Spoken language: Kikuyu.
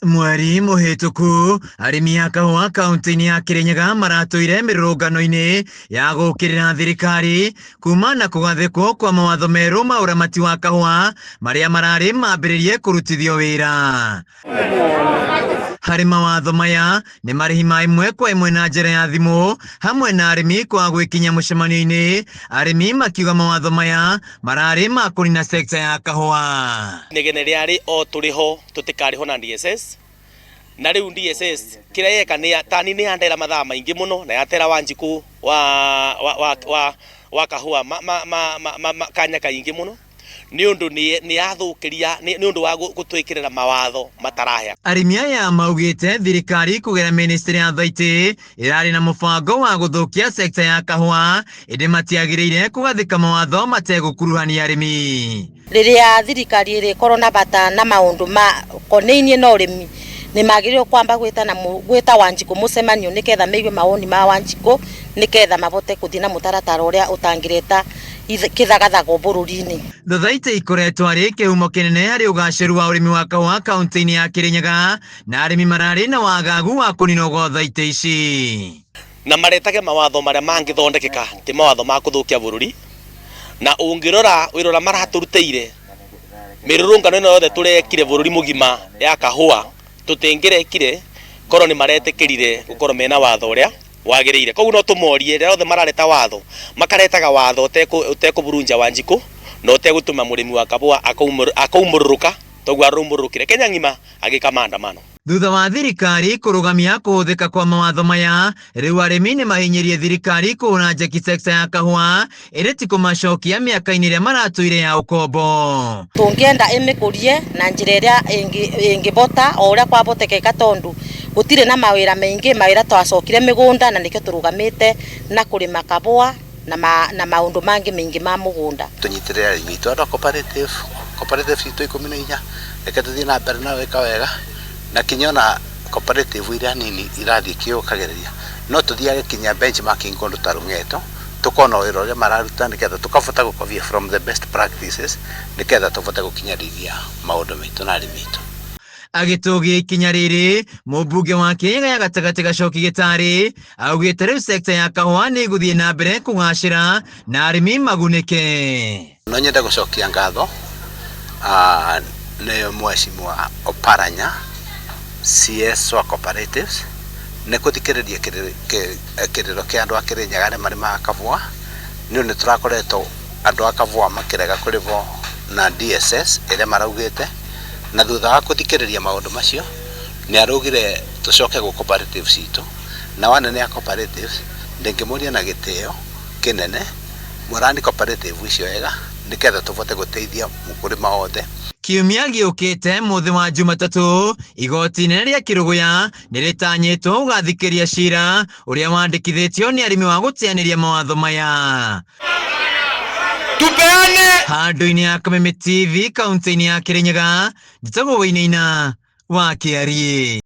Mweri mũhĩtũku arĩmi a kahũa kaunti-inĩ ya Kirinyaga maratũire mĩrũrũngano-inĩ ya gũũkĩrĩra thirikari kuma na kũgathĩkwo kwa mawatho merũ ma ũramati wa kahũa marĩa mararĩ mambĩrĩrie kũrutithio wĩra. Harĩ mawatho maya nĩ marĩhi ma ĩmwe kwa ĩmwe na njĩra ya thimũ hamwe na arĩmi kwaga gwĩkinyia mũcemanio-inĩ, arĩmi makiuga mawatho maya mararĩ ma kũnina sekta ya kahũa. Inegene rĩarĩ o tũrĩho tũtikarĩhwo na DSS na rĩu DSS kĩrĩa yeka nĩ tani nĩ yandera mathaa maingĩ mũno na yatera Wanjikũ wa wa wa wa, wa kahũa ma, ma, ma, ma, ma, ma, kanya kaingĩ mũno nĩ ũndũ nĩ yathũkĩria nĩ ũndũ wa gũtwĩkĩrĩra mawatho matarahe. Arĩmi aya maugĩte thirikari kũgerera ministry ya thaitĩ ĩrarĩ na mũbango wa gũthũkia sekta ya kahũa ĩndĩ matiagĩrĩire kũgathĩka mawatho mategũkuruhania arĩmi. Rĩrĩa thirikari ĩrĩkorwo na bata na maũndũ ma konainie na ũrĩmi nĩ magĩrĩirwo kwamba gwĩta na gwĩta Wanjikũ mũcemanio nĩgetha maigue mawoni ma Wanjikũ nĩgetha mabote gũthiĩ na mũtaratara ũrĩa ũtangĩreta kĩthagathago bũrũri-inĩ. Thothaitĩ ikoretwo arĩ kĩhumo kĩnene harĩ ũgacĩru wa ũrĩmi wa kahũa kaunti-inĩ ya Kirinyaga na arĩmi mararĩ na wagagu wa kũninwo gwa thaitĩ ici. Na maretage mawatho marĩa mangĩthondekeka ti mawatho ma kũthũkia bũrũri na ũngĩrora wĩrora maratũrutĩire mĩrũrũngano ĩno yothe tũrekire bũrũri mũgima ya kahũa tũtingĩrekire korwo nĩ maretĩkĩrire gũkorwo mena watho ũrĩa wagĩrĩire. Koguo no tũmorie rĩrĩa othe marareta watho makaretaga watho ũtekũburunja Wanjikũ na ũtegũtũma mũrĩmi wa kahũa akaumũrũrũka toguo arũmũrũrũkire Kenya ng'ima agĩka maandamano. Thutha wa thirikari kũrũgamia kũhũthĩka kwa mawatho maya, rĩu arĩmi nĩ mahinyĩrie thirikari kũhũra njeki sekta ya kahũa ĩrĩ ti kũmacokia mĩaka-inĩ ĩrĩa maratũire ya ũkombo. Tũngĩenda ĩmĩkũrie na njĩra ĩrĩa ĩngĩbota o ũrĩa kwabotekeka tondu gũtirĩ na mawĩra maingĩ, mawĩra twacokire mĩgũnda na nĩkĩo tũrũgamĩte na kũrĩma kahũa na maũndũ mangĩ maingĩ ma mũgũnda. Tũnyitĩrĩre arĩmi aitũ andũ a cooperative, cooperative citũ 14 reke tũthiĩ na mbere na gwĩka wega na kinya ona cooperative iria nini irathiĩ ikĩũkagĩrĩria no tũthiage kinya benchmarking kũndũ ta Rũng'eto tukona wĩra ũrĩa mararuta nĩgetha tũkabota gũkobia from the best practices nĩgetha tũbote gũkinyanĩria maũndũ maitũ na arĩmi aitũ. Agĩtũgia ikinya rĩrĩ, mũmbunge wa Kĩrĩnyaga ya gatagatĩ Gacoki Gĩtarĩ augĩte rĩu sekta ya kahũa nĩ ĩgũthiĩ na mbere kũgacĩra na arĩmi magunĩke. No nyende gũcokia ngatho nĩ mheshimiwa Oparanya CS wa cooperatives nĩ kũthikĩrĩria kĩrĩro kĩa andũ a Kĩrĩnyaga arĩa marĩmaga kahũa nĩ ũndũ nĩ tũrakoretwo andũ a kahũa makĩrega kũrĩhwo na DSS ĩrĩa maraugĩte na thutha wa kũthikĩrĩria maũndũ macio nĩ araugire tũcoke gwĩ cooperative citũ na anene a cooperatives ndĩngĩmũria na gĩtĩo kĩnene mũrani cooperative icio wega nĩgetha tũbote gũteithia mũkũrĩma wothe. Kiumia gĩũkĩte mũthĩ wa Jumatatũ, igoti inene rĩa Kĩrũgũya nĩ rĩtanyĩtwo gũgathikĩria cira ũrĩa wandĩkithĩtio nĩ arĩmi wa gũteanĩria mawatho maya. Tupeane Handũ-inĩ ya Kameme TV kaunti-inĩ ya Kĩrĩnyaga, njĩtagwo Wainaina wa Kĩariĩ.